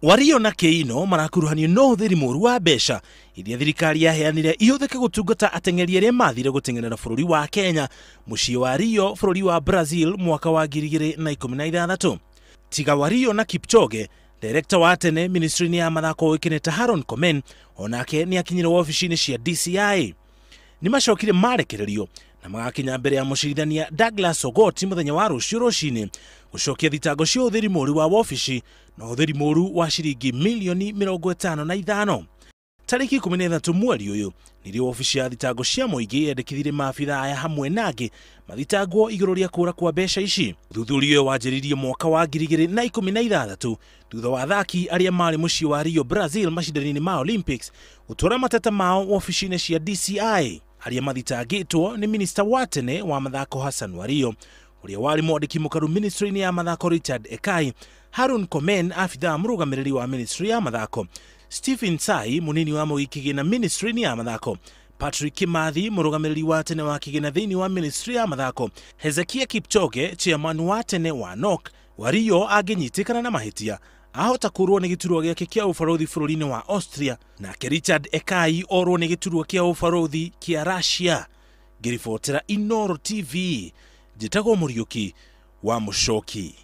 Wario na Keino marakuruhanio na ũhũthĩri mũru wa mbeca iria thirikari yaheanire ihũthĩke gũtungata ateng'eri arĩa mathire gũteng'erera bũrũri wa Kenya mũciĩ wa Rio bũrũri wa Brazil mwaka wa 2016. Tiga Wario na Kipchoge, director wa tene ministry-inĩ ya mathako ũĩkaine ta Haron Komen onake nĩ akinyire wabici-inĩ cia DCI. Nĩ macokire marekererio na magakinya mbere ya mũcirithania Douglas Ogoti mũthenya wa rũciũ rũcinĩ gũcokia thitango cia ũhũthĩri mũru wa wabici na ũhũthĩri mũru wa ciringi milioni 55. Tarĩki 13 mweri ũyũ nĩrĩo wabici ya thitango cia mũingĩ yendekithirie maabitha aya hamwe na angĩ mathitangwo igũrũ rĩa kũra kwa mbeca ici. Ũthuthuria ũyũ wanjĩrĩirie mwaka wa 2016 thutha wa athaki arĩa marĩ mũciĩ wa Rio Brazil macindano-inĩ ma Olympics gũtwara mateta mao wabici-inĩ cia DCI. Arĩa mathitangĩtwo nĩ minista wa tene wa mathako Hassan Wario, ũrĩa warĩ mwandĩki mũkaru ministry-inĩ ya mathako Richard Ekai, Harun Komen abithaa mũrũgamĩrĩri wa ministry ya mathako, Stephen Sai mũnini wa mũgĩ kĩgĩna ministry-inĩ ya mathako, Patrick Kimathi mũrũgamĩrĩri wa tene wa kĩgĩna thĩinĩ wa ministry ya mathako, Hezekia Kipchoge chairman wa tene wa NOC. Wario angĩnyitĩkana na mahĩtia ahota kũrwo nĩ gĩturwa gĩake kĩa ũbarũthi bũrũri-inĩ wa Austria, nake Richard Ekai orwo nĩ gĩturwa kĩa ũbarũthi kĩa Russia. Ngĩribotera Inooro TV, njĩtagwo Mũriũki wa Mũcoki.